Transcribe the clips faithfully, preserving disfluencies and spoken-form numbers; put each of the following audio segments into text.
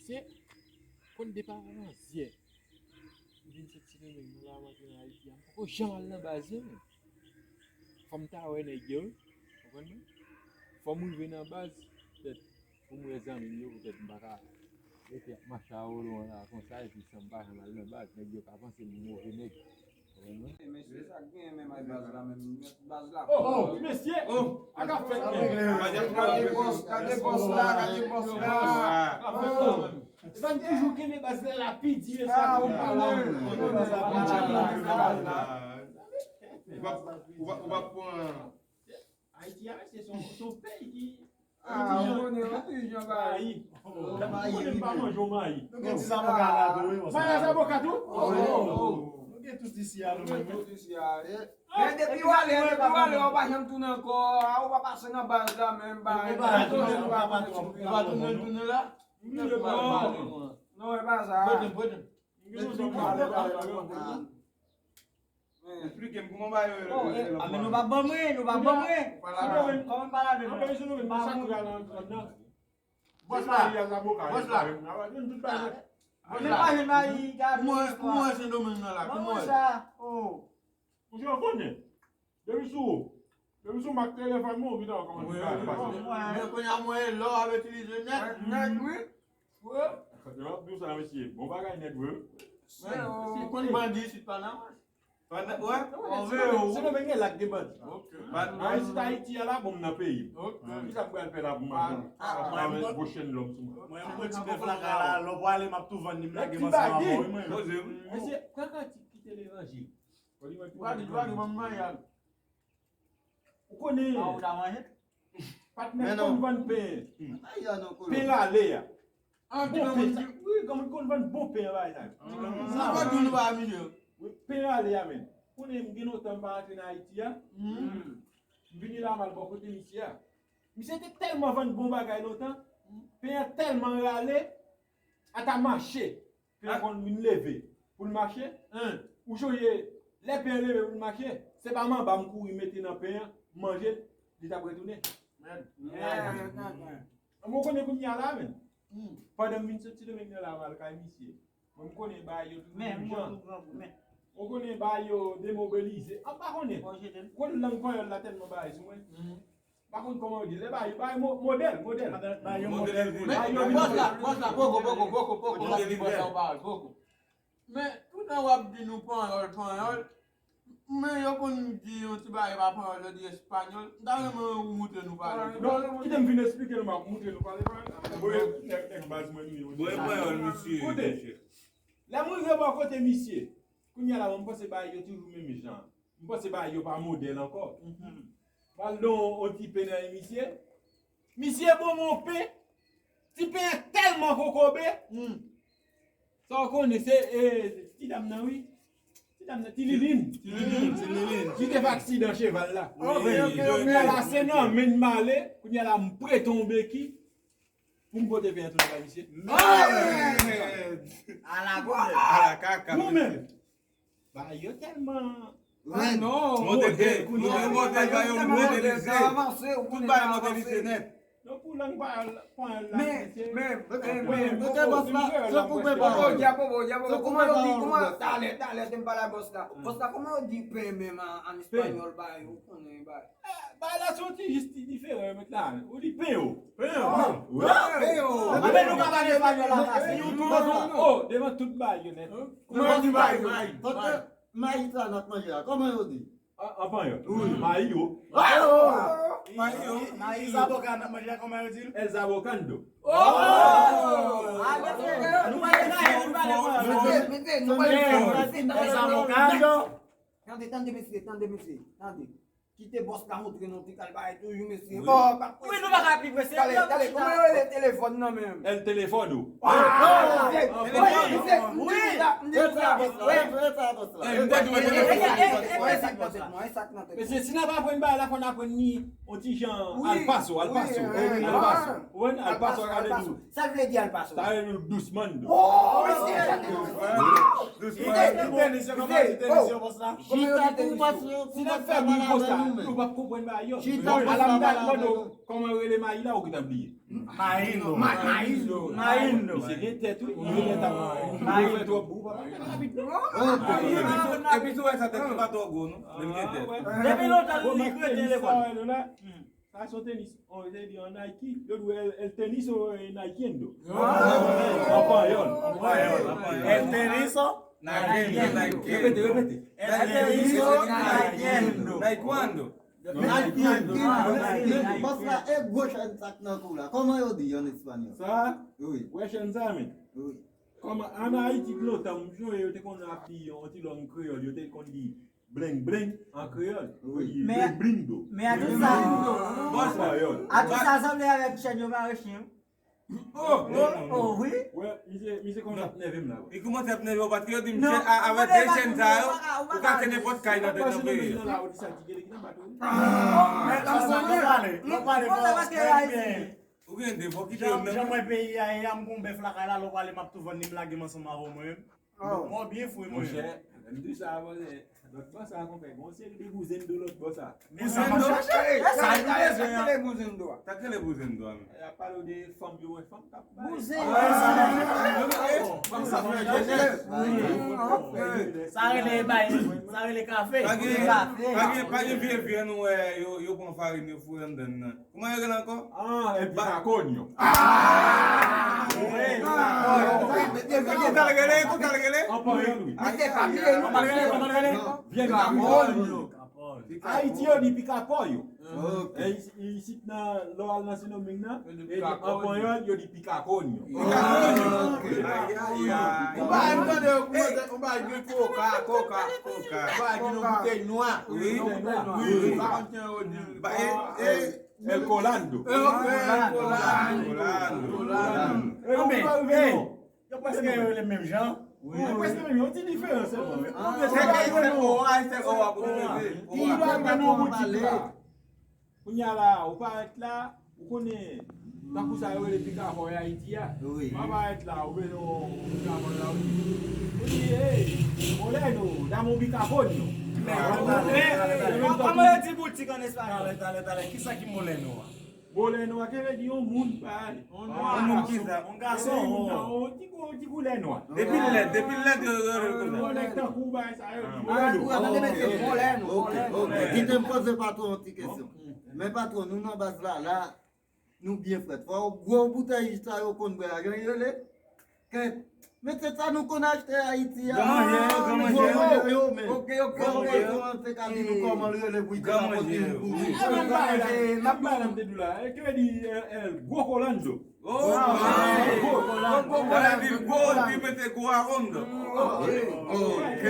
Se konn depa nan zyè. M vin sot Sendomeng, nan la m antre nan Ayiti a. M poko janm al nan baz yo, men. Fò m ta wè nèg yo, wi. Konprann mwen? Fò m rive nan baz, petèt, pou m wè zanmi m yo, petèt m pa ka rete ap mache a wolo an la konsa, epi san m pa janm al nan baz, nèg yo ka panse m move nèg. Konprann mwen? Mesye, sa k genyen menm ak baz la menm? Baz la. Oh, oh, mesye! Oh, sa k ap fèt menm? Gade bòs, gade bòs la, gade bòs la. Sa k ap fèt la menm? E pa n toujou kenbe baz la, la pi di, mesye. Ah, ou konnen. Ou p ap, ou p ap, ou p ap pran Ayiti a, se yon, se yon peyi ki Ah, ou konnen, ou toujou mayi. Ou konnen m pa manje yon mayi. Nou gen ti zaboka la tou, wi, monchè. Mayi zaboka tou? Oh, oh, oh. Nou gen tout isi a, nou menm. Nou gen tout isi a, eh. Men depi w ale, depi w ale, ou pa janm tounen ankò, ah, ou pa pase nan baz la menm, ba. Ou pa tounen, ou pa tounen, tounen la? Non, e pa sa. Pote m, pote m. Esplike m kòman ba yo. Oh, eh, ah, men nou pa ban mwen, nou pa ban mwen. Kòman m pa ladan? Bòs la. Bòs la. Bòs la. Pou mwen, pou mwen, Sendomeng nan la, pou mwen. Sa, oh. Ou konnen. Depi sou, depi sou mak telefòn mwen, ou vin wè kòman li pale. Men kounye a, mwen, lè w ap itilize nèt. Nèt, wi. Wi. Yo ap di w sa, mesye. Bon bagay nèt, wi. Men, si konn bandi isit pa nan mwen. Pa nan, wè. Sendomeng gen lak de bandi. Ok. Nan isit Ayiti a la, bon, m nan peyi m. Ok. Kisa m pral fè la pou m ap pran gwo chèn lòm sou mwen? Mwen, m pran ti bèf lakay la, lè w prale, m ap tou vann li, m lage m ansanm avè w, wi, mwen. Poze, wi. Mesye, kaka ti kite levanjil. Ou konnen, patnè konn vann pen. Pen rale a. Bon pen. Wi, granmoun konn vann bon pen an bagay sa. Wi, pen rale a menm. Konnen m gen lontan m pa rantre nan Ayiti a. M vini la m al bò kote misye a. Misye te tèlman vann bon bagay lontan. Pen an tèlman rale. Ata mache. Pen an konn vin leve pou l mache. Ou sonje, lè pen an leve pou l mache, se pa manba m kouri mete nan pen an, m manje l, li t ap retounen. Mwen konnen kounye a la, men. Pandan m vin sot Sendomeng nan la, m al kay misye. Mwen, m konnen bagay yo toujou menm jan. Mwen konnen bagay yo demobilize. An pa konnen. Konnen lang panyòl la tèlman bagay sou mwen. Pa konn kòman yo di l. Lè bagay yo, bagay mo-, modèl, modèl. Bagay yo modèl. Men, men bòs la, bòs la, poko, poko, poko, poko, bòs la, poko. Men, toutan w ap di nou panyòl, panyòl, men yo konn di yon ti bagay pa panyòl, yo di espanyòl. M ta renmen ou moutre nou pale. Non, kite m fin esplike nou, m ap moutre nou pale panyòl. Bon, nèg, nèg baz mwen li ye. Bon, panyòl, misye. Koute. Lè m rive bò kote misye, kounye a la, m panse bagay yo toujou menm jan. M panse bagay yo pa modèl ankò. M al nan yon ti pen nan men misye. Misye ban mwen yon pen. Ti pen an tèlman kokobe. Sa w konnen, se, eh, ti dam nan, wi. Ti dam nan, Ti Lilin. Ti Lilin, Ti Lilin. Ki te fè aksidan cheval la. Ok, ok, ok. Kounye a la, se nan men m ale. Kounye a la, m prete yon beki pou m pote pen an tounen bay misye. Ala kaka. Nou menm. Bagay yo tèlman. Ah, non. Modèl, modèl, bagay yo modèlize. Tout bagay modèlize nèt. Donk, pou lang pa, pa la, men, men, men, men, kote bòs la, se koupe pawòl. Diabo, diabo, diabo, kouman yo di, kouman, talè, talè, te m pale a bòs la. Bòs la, kouman yo di pen menm an, an espanyòl, ba yo, konnen, ba. Eh, bagay la se yon ti jis ti diferan, yo met la. Ou di pen yo. Pen yo. Wi. Pen yo. Anben nou pa pale espanyòl la pase. Oh, devan tout bagay yo nèt. Kouman yo di mayi? Paske mayi sa n ap manje a, kòman yo di? An, an panyòl. Wi. Mayi yo. Mayi yo. Mayi zaboka n ap manje a, kòman yo di l? El zabokando. Oh! Nou pale mayi, nou pale panyòl. El zabokando. Tande, tande, mesye, tande, mesye, tande. Kite bòs la montre nou ti kal bagay toujou, mesye. Wi. Bon, pa prese. Wi, nou pa ka pi prese. Tale, tale, kòman yo rele telefòn nan menm? El telefono. Ah, mesye, mesye, mesye, m di sa, m di sa. Wi, wi, wi. Mesye, si n ap aprann bagay la, fò n aprann ni yon ti jan alpaso, alpaso, alpaso. Ou konprann? Alpaso, alpaso. Sa vle di alpaso? Sa vle di dousman. Oh, mesye, tande nou, mesye. Dousman. Tande nou, mesye, kòman di tande nou, bòs la? Kòman yo di tande nou? Si n ap fè bri konsa, Ou p ap konprann bagay yo. Chita, bon, ala m ta mande w, kòman yo rele mayi la, ou gentan bliye. Mayindo. Mayindo. Mayindo. Misye gen tèt, wi. Misye gen tèt. Mayindo. Fè twòp bou, papa. Epi tou wè sa tèt li pa twò gwo, non. Li gen tèt. Depi lontan li rete lekòl. Sa se yon tenis, on, yo te di an Nike, yo di el, el tenis o, eh, Nikendo. An panyòl. El tenis o, Nikendo. Repete, repete. El tenis o, Nikendo. Nikendo. Nikendo. Bòs la, e gwo chèn sa k nan kou la. Kòman yo di an espanyòl? Sa? Wi. Wè chèn sa, men. Wi. Kòman, an Ayiti, lontan, m sonje yo te konn ap di yon ti lang kreyòl, yo te konn di bling bling an kreyòl. Wi. Yo di bling bling do. Men a tout sa, bling bling do. An panyòl. A tout sa sanble avèk chèn yo mare chen. Oh, oh, oh, wi. Wè, misye, misye kòmanse ap nève m la, wè. Li kòmanse ap nève w paske yo di m chèn, a, avèk de chèn sa yo, ou ka fè nenpòt kay nan, nan peyi a. Men, lè w pale, lè w pale, fò w fè byen. Ou gen de fò kite yo menm. Jan mwen peyi a ye a, m gon bèf lakay la, lè w pale, m ap tou vann li, m lage m ansanm avè w mwen menm. Mwen byen fre mwen. Monchè, m di sa, monchè. Lòt bò sa, konpè, gon seri de bouzendo lòt bò sa. Bouzendo? Sa nou bezwen an. Sa k rele bouzendo a? Sa k rele bouzendo a, men? Y ap pale w de fanm yo wè fanm k ap bay. Bouzendo. Fanm sa fè jenès. Sa rele bay, sa rele kafe. Pa gen, pa gen, pa gen vye vye nou wè, yo, yo pran farin, yo foure anndan nan. Kòman yo rele ankò? Ah, El Picacoño. Ah! Wi, El Picacoño. Kòman l rele? Kòman l rele? An panyòl, wi. Mete papye, non, kòman l rele? Kòman l rele? Vye Picacoño. Ayiti yo di pikapòyo. Ok. E isi, isit nan, lè w al nan Sendomeng nan, e an panyòl, yo di Picacoño. Picacoño. Ok. Ay, ay, ay. Ou pa tande yo koze, ou pa gen koka, koka, koka. Ou pa gen yon boutèy nwa. Wi. Boutèy nwa. Wi. Ba, e, e, El Colando. Eh, ok, El Colando. Colando. Eh, ou pa rive non. Yo prèske rele menm jan. Wi. Yo prèske menm, yon ti diferans sèlman. Ah, se ke se o a, se o a pou nou mete. Ki dwa rive nan yon boutik la. Kounye a la, ou parèt la, ou konnen, tankou sa yo rele pikapòy Ayiti a. Wi. Ou parèt la, ou bezwen yon pikapòy la, ou di, ou di, hey, Moleno, dame un picacoño. Men, men, kòman yo di boutik an espanyòl? Talè, talè, talè. Kisa ki Moleno a? Moleno a, ki vle di yon moun, pa yon nwa. Yon moun ki sa? Yon gason, yon ti kou, ti koulè nwa. Depi l lèd, depi l lèd, yo, yo, yo, yo. Yon nèg tankou w, bagay sa yo. Ah, ou ap mete Moleno. Ok, ok. Kite m poze patwon yon ti kesyon. Men patwon, nou nan baz la, la, nou byen frèt. Fò gwo boutèy sa yo konn bwè a, jan yo rele? Kèt. Men se sa nou konn achte Ayiti a. Gran manje, gran manje. Gwo manje yo, men. Ok, ok, ok. Gwo manje yo, se ka di nou kòman l rele pou li te ka pote yon kouri. Gran manje yo. N ap pale, m te di w la. E ki vle di, eh, eh, gwo kolando. Oh, gwo kolando. Sa vle di gwo, li mete gwo a ronn. Ok. Ok.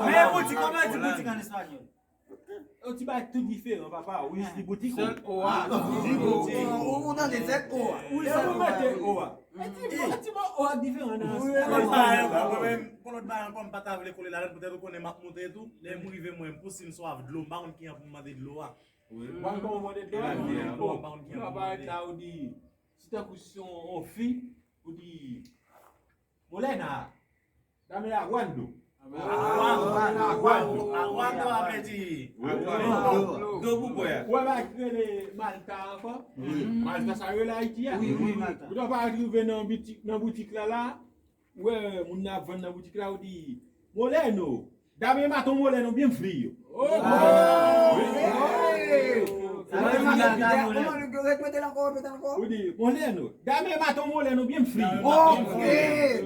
Men boutik, kòman yo di boutik an espanyòl? Yon ti bagay tou diferan, papa. Ou jis di boutik ou. Sèl o a. Ou, ou tande sèl o a. Wi, sèl ou mete o a. E ti mo, e ti mo o a diferan nan. Pou lòt bagay ankò, mwen menm, pou lòt bagay ankò, m pa ta vle kole ladan, poutèt ou konnen m ap monte tou. Lè m rive mwen, m pou si m swaf dlo, m pa konn kijan pou m mande dlo a. Wi. Ou pa konn kòman mande dlo a, non? Dlo, m pa konn kijan pou m mande. Ou pa parèt la, ou di, si tankou si se yon, yon fi, ou di, Molena, dame aguando. Aguando. Aguando. Aguando a vle di dlo pou bwè. Ou wè bagay ki rele Malta ankò? Wi. Malta sa yo rele Ayiti a. Wi, wi, Malta. Ou ta pa rive nan boutik, nan boutik la la, ou wè moun nan ap vann nan boutik la, ou di, Moleno, dame más un Moleno bien frío. Oh! Ou di, Moleno, dame más un Moleno bien frío. Ok.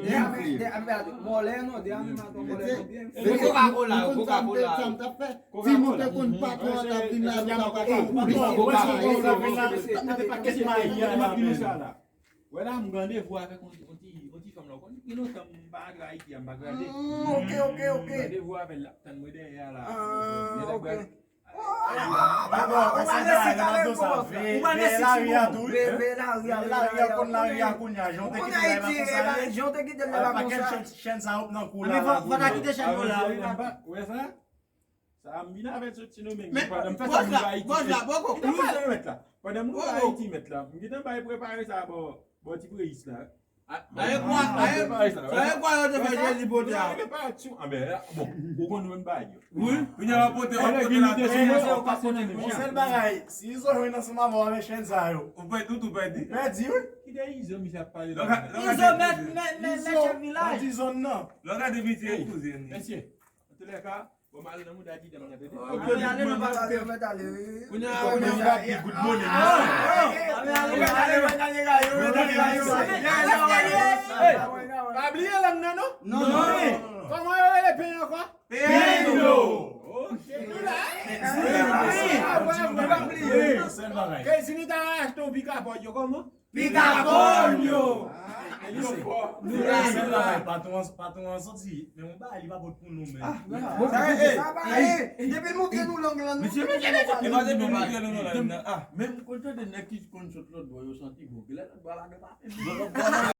Bien frío. Moleno, dame más un Moleno bien frío. Coca-Cola, Coca-Cola. Ti moun te konn patwon an t ap vin la, nou t ap pale. Coca-Cola. Mete pakèt mayi a la, men sa la. Wè la, m gen randevou avèk yon, yon ti, yon ti fanm la. Ou konn, gen lontan m pa antre Ayiti a, m pa gade. Mm, ok, ok, ok. M gen randevou avè l, l ap tann mwen dèyè a la. Ah, ok. Ou pa resi talè, ou pa resi talè. Veye lari a tou, wi. Veye lari a, veye lari a. Konn lari a kounye a, jan w te kite l la, e pa konsa l ye. Jan w te kite l la, e pa konsa. Chèn sa yo nan kou la. Men fò, fò ta kite chèn yo la, wi. Ou wè sa? Sa a m vin avè l soti Sendomeng. Men pandan m fè sa, m rive Ayiti. Bòs la, bòs la, bòs la. Pandan m rive Ayiti, mèt la, m gentan bay prepare sa bò, bò ti preyis la. Aye kwa, aye, aye kwa yo te fè Jezi pote a. Bon, ou konn menm bagay yo. Wi. Kounye a w ap pote, w ap pote la. Yon sèl bagay, si Izo jwenn ansanm avè w avèk chèn sa yo. Ou pèdi, ou pèdi. Pèdi, wi. Ki de Izo misye ap pale la? Izo mèt, mèt, mèt, mèt chèf vilaj. Izo, Izo nan. Lè w gade misye kouzen li. Mesye, antoulèka, bon, m ale nan mouda Didam nan, tande. Ok, ale nan bagay yo, mèt ale, wi. Kounye a, kounye a, mèt ale, good morning. Mèt ale, mèt ale, gayo, mèt ale, gayo. Pa bliye lang nan, non? Non. Kòman yo rele pen ankò? Pendo. Ok. Nou la, hein? Ke si nou ta achte yon pikapòt yo, kòman? Pikaponyo! Patwon an, patwon an soti, men yon bagay li pa pot pou nou, men. Depi l montre nou lang lan, nou. Mesye, mesye, mesye, mesye, mesye, mesye, mesye, mesye, ah, men m konn tande nèg ki konn sot lòt bò, yo santi bon. Lè lòt bò la, nou pa fè.